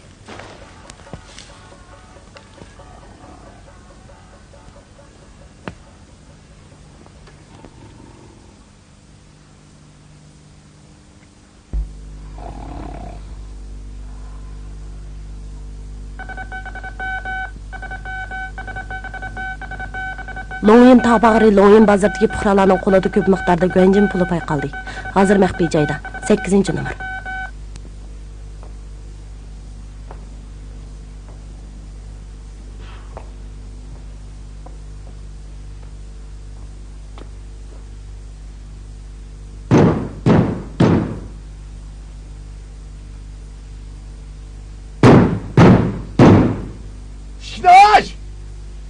لوڭيىن تاغ باغرى لوڭيىن بازىرىدىكى پۇقرالارنىڭ قولىدا كۆپ مىقداردا گۇەنجىن پۇلى بايقالدى. ھازىر مەخپىي جايدا، سەككىزىنچى نومۇر. ئىشىكنى ئاچ!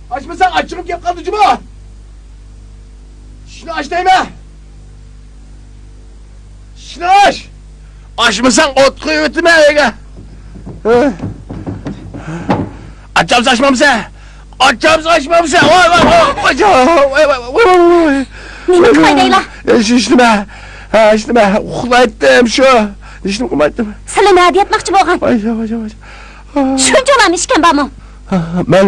ئاچمىساڭ ئاچچىقىم كەپ قالدى جۇمۇ! ئىشىكنى ئاچ دەيمەن! ئىشىكنى ئاچ! ئاچمىساڭ ئوت قويۇۋېتىمەن ئۆيگە! ئاچامسا ئاچمامسەن! ئاچامسا ئاچمامسەن! ۋاي، ۋاي، ۋاي! نېمە قىلاي دەيلا؟ ھېچ، ھېچنېمە! ھە، ھېچنېمە! ئۇخلايتتىم شۇ! ھېچنېمە قىلمايتتىم! سىلى نە دەيەتمەكچى بولغان؟ ۋاي، ۋاي، ۋاي، ۋاي! شۇنچىۋالا ئىشكەن بارمۇ؟ مەن،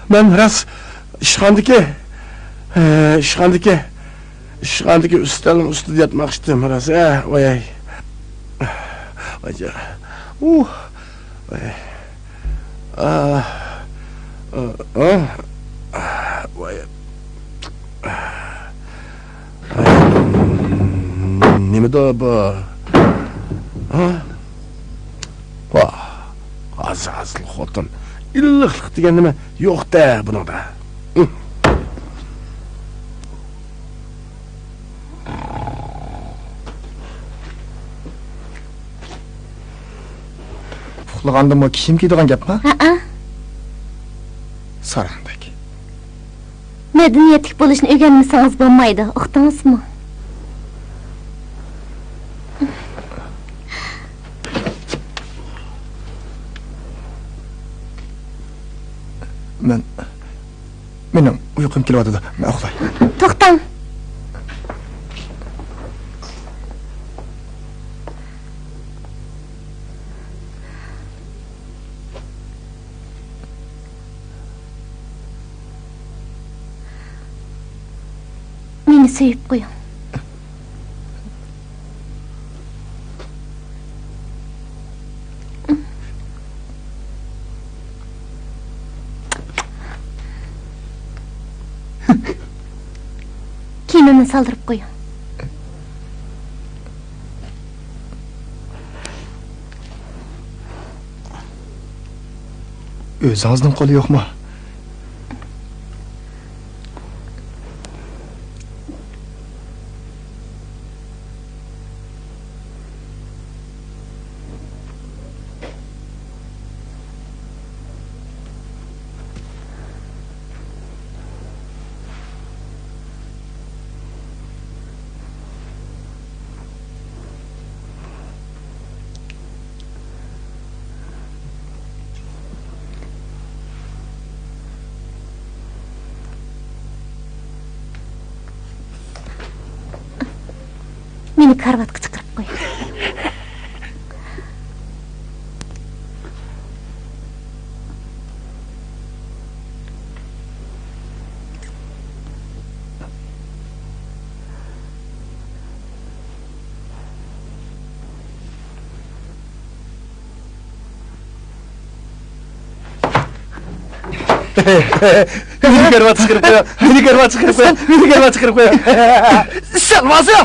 مەن راست ئىشخانىدىكى، ئىشخانىدىكى، ئىشخانىدىكى ئۈستەلنىڭ ئۈستىدە ياتماقچىدىم راست. ۋاي، ۋاي، ۋاي. نېمىدۇ بۇ؟ ھا؟ ۋاھ، ھازىل خوتۇن. ئىللىقلىق دېگەن نېمە يوق-دە بۇنىڭدا. ئۇخلىغاندىمۇ كىيىم كىيىدىغان گەپما؟ ھەئە. ساراڭدەك. مەدەنىيەتلىك بولۇشنى ئۆگەنمىسىڭىز بولمايدۇ، ئۇقتىڭىزمۇ؟ مەن، مېنىڭ ئۇيقۇم كېلىۋاتىدۇ، مەن ئۇخلاي. توختاڭ! مېنى سۆيۈپ قويۇڭ. كىيىمىمنى سالدۇرۇپ قويۇڭ. ئۆزىڭىزنىڭ قولى يوقمۇ؟ كارىۋاتقا چىقىرىپ قوي. مېنى كارىۋاتقا چىقىرىپ قويۇڭ، مېنى كارىۋاتقا چىقىرىپ قويۇڭ، مېنى كارىۋاتقا چىقىرىپ قويۇڭ. سەل ۋازا!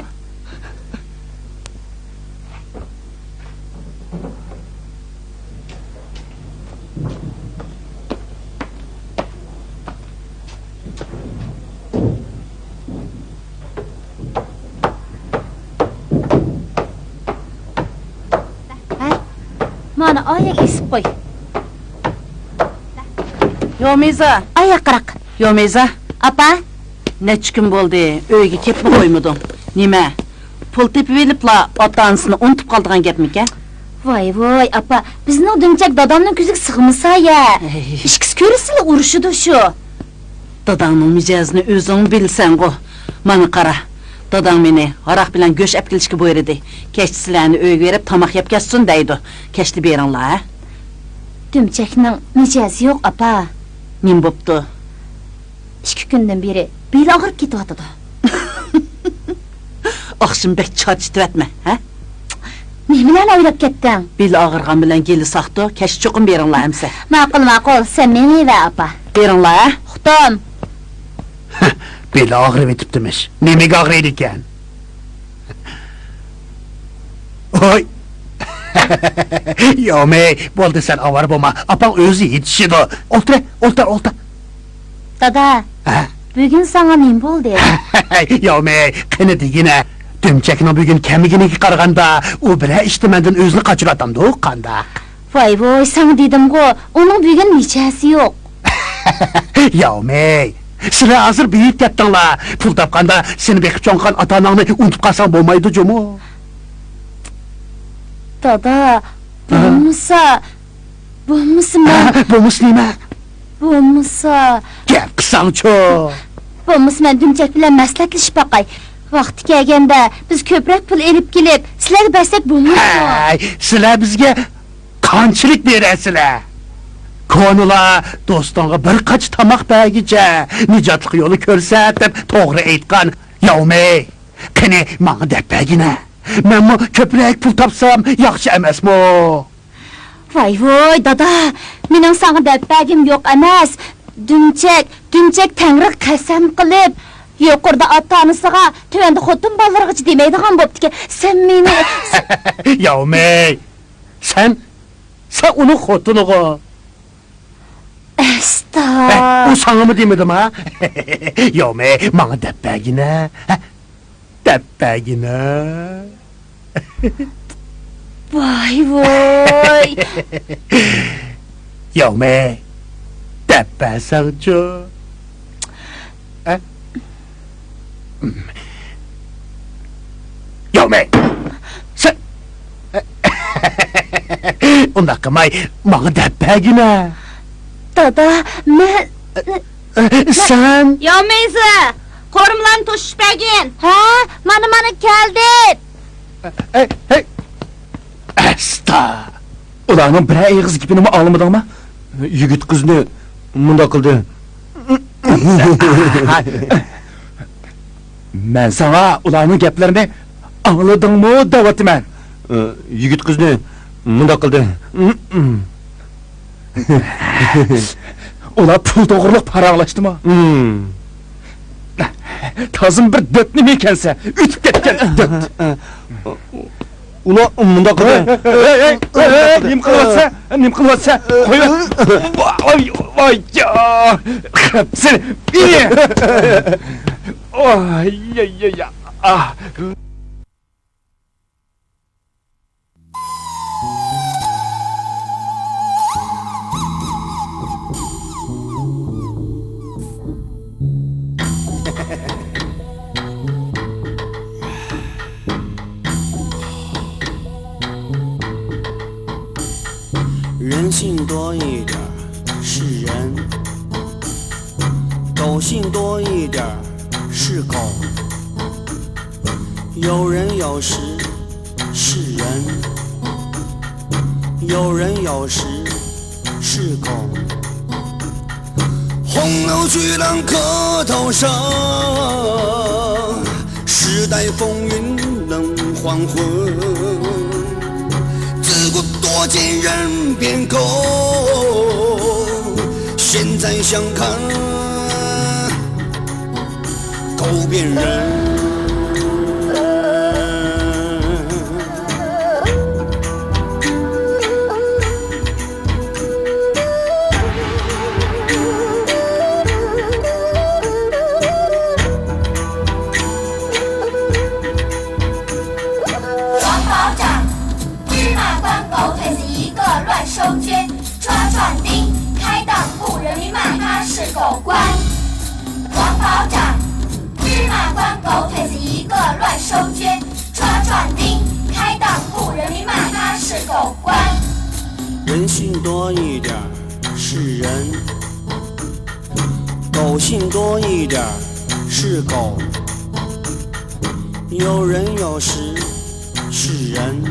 ھە؟ مانا ئايەگە ئېسىپ قوي. يومىزا. ئاياقراق. يومىزا. ئاپا. نەچچە كۈن بولدى، ئۆيگە كەپمۇ قويمىدىڭ. نېمە؟ پۇل تېپىۋېلىپلا ئاتا-ئانىسىنى ئۇنتۇپ قالىدىغان گەپمىكەن؟ ۋاي، ۋاي، ئاپا، بىزنىڭ دۈمچەك دادامنىڭ كۆزىگە سىغمىسا يا. ھەي. ئىككىسى كۆرۈشسىلا ئۇرۇشىدۇ شۇ. داداڭنىڭ مىجەزىنى ئۆزۈڭ بىلىسەنغۇ. مانا قارا، داداڭ مېنى ھاراق بىلەن گۆش ئەپكېلىشكە بۇيرۇدى. كەچتە سىلەرنى ئۆيگە بېرىپ تاماق يەپ كەتسۇن دەيدۇ. كەچتە بېرىڭلار، ھە؟ دۈمچەكنىڭ مىجەزى يوق، ئاپا. نېمە بوپتۇ؟ ئىككى كۈندىن بېرى بېلى ئاغرىپ كېتىۋاتىدۇ. ئاخشىمى بەك چارچىتىۋەتمە، ھە؟ نېمىلەرنى ئويلاپ كەتتىڭ؟ بېلى ئاغرىغان بىلەن گېلى ساقتۇ، كەچتە چوقۇم بېرىڭلار ئەمسە. ماقۇل، ماقۇل، سەن مېڭىۋەر، ئاپا. بېرىڭلار، ھە؟ ئۇقتۇم. بېلى ئاغرىۋېتىپتىمىش. نېمىگە ئاغرىيدىكەن؟ ھوي! ياۋمەي، بولدى، سەن ئاۋارە بولما. ئاپاڭ ئۆزى يېتىشىدۇ. ئولتۇر، ئولتۇر، ئولتۇر. دادا، ھە؟ بۈگۈن ساڭا نېمە بولدى؟ ياۋمەي، قېنى دېگىنە. دۈمچەكنىڭ بۈگۈن كەلمىگىنىگە قارىغاندا، ئۇ بىرەر ئىشتا مەندىن ئۆزىنى قاچۇرۇۋاتامدۇ، قانداق؟ ۋاي ۋوي، ساڭا دېدىمغۇ، ئۇنىڭ بۈگۈن مىجەزى يوق. ياۋمەي، سىلەر ھازىر بېيىپ كەتتىڭلار. پۇل تاپقاندا سېنى بېقىپ چوڭ قىلغان ئاتا-ئاناڭنى ئۇنتۇپ قالساڭ بولمايدۇ جۇمۇ. دادا، ھە؟ بولمىسا، بولمىسا مەن، ھە، بولمىسا نېمە؟ بولمىسا، گەپ قىلساڭچۇ. بولمىسا مەن دۈمچەك بىلەن مەسلىھەتلىشىپ باقاي. ۋاقتى كەلگەندە بىز كۆپرەك پۇل ئېلىپ كېلىپ، سىلەرگە بەرسەك بولمايدۇ؟ ھەي، سىلەر بىزگە قانچىلىك بېرەسىلەر؟ كونىلار دوستۇڭغا بىر قاچا تاماق بەرگىچە نىجاتلىق يولى كۆرسەت دەپ توغرا ئېيتقان. ياۋمەي، قېنى ماڭا دەپ بەرگىنە. مەنمۇ كۆپرەك پۇل تاپسام ياخشى ئەمەسمۇ؟ ۋاي ۋوي، دادا، مېنىڭ ساڭا دەپ بەرگۈم يوق ئەمەس. دۈمچەك، دۈمچەك تەڭرىگە قەسەم قىلىپ، يۇقىرىدا ئاتا-ئانىسىغا، تۆۋەندە خوتۇن بالىلىرىغىچە دېمەيدىغان بوپتىكەن. سەن مېنى ياۋمەي، سەن، سەن ئۇنىڭ خوتۇنىغۇ. ئەستا. ھە، ئۇ ساڭىمۇ دېمىدىم ھا؟ ياۋمەي، ماڭا دەپ بەرگىنە. ھە؟ دەپ بەرگىنە. ۋاي ۋوي. ياۋمەي، دەپ بەرسەڭچۇ. ھە؟ ياۋمەي، سەن ئۇنداق قىلماي، ماڭا دەپ بەرگىنە. دادا، مەن سەن. ياۋمەيزە، قورۇمىلارنى توشۇپ بەرگىن. ھە، مانا، مانا كەلدىم. ھەي، ھەي. ئەستا. ئۇلارنىڭ بىرەر ئېغىز گېپىنىمۇ ئاڭلىمىدىڭما؟ يىگىت قىزنى مۇنداق قىلدى. مەن ساڭا ئۇلارنىڭ گەپلىرىنى ئاڭلىدىڭمۇ دەۋاتىمەن. يىگىت قىزنى مۇنداق قىلدى. ئۇلار پۇل توغرۇلۇق پاراڭلاشتىمۇ؟ تازىمۇ بىر دۆت نېمە ئىكەنسە، ئۆتۈپ كەتكەن دۆت. ئۇلار مۇنداق قىلدى. ھەي، ھەي، ھەي، ھەي، نېمە قىلىۋاتسەن؟ نېمە قىلىۋاتسەن؟ قويۇۋەت. ۋاي، ۋاي، يا. سېنى. ۋاي، يا، يا، يا. ئاھ. 人性多一点儿是人，狗性多一点儿是狗。有人有时是人，有人有时是狗。洪流巨浪客头上，时代风云冷黄昏。自古多见人变狗，现在想看 狗变人。王保长，芝麻官狗腿子一个乱收捐，抓壮丁，开当铺人民卖，他是狗官。王保长，芝麻官狗腿子一个乱收捐，抓壮丁，开当铺人民卖，他是狗官。人性多一点儿是人，狗性多一点儿是狗。有人有时是人，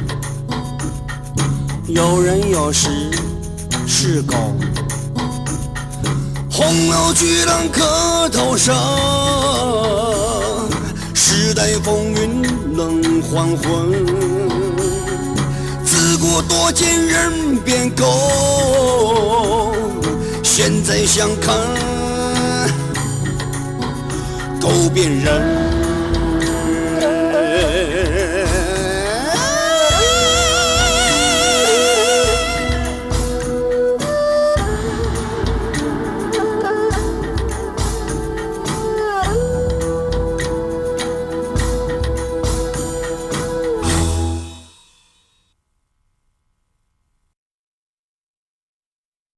有人有时是狗。洪流巨浪客头上，时代风云冷黄昏。自古多见人变狗，现在想看狗变人。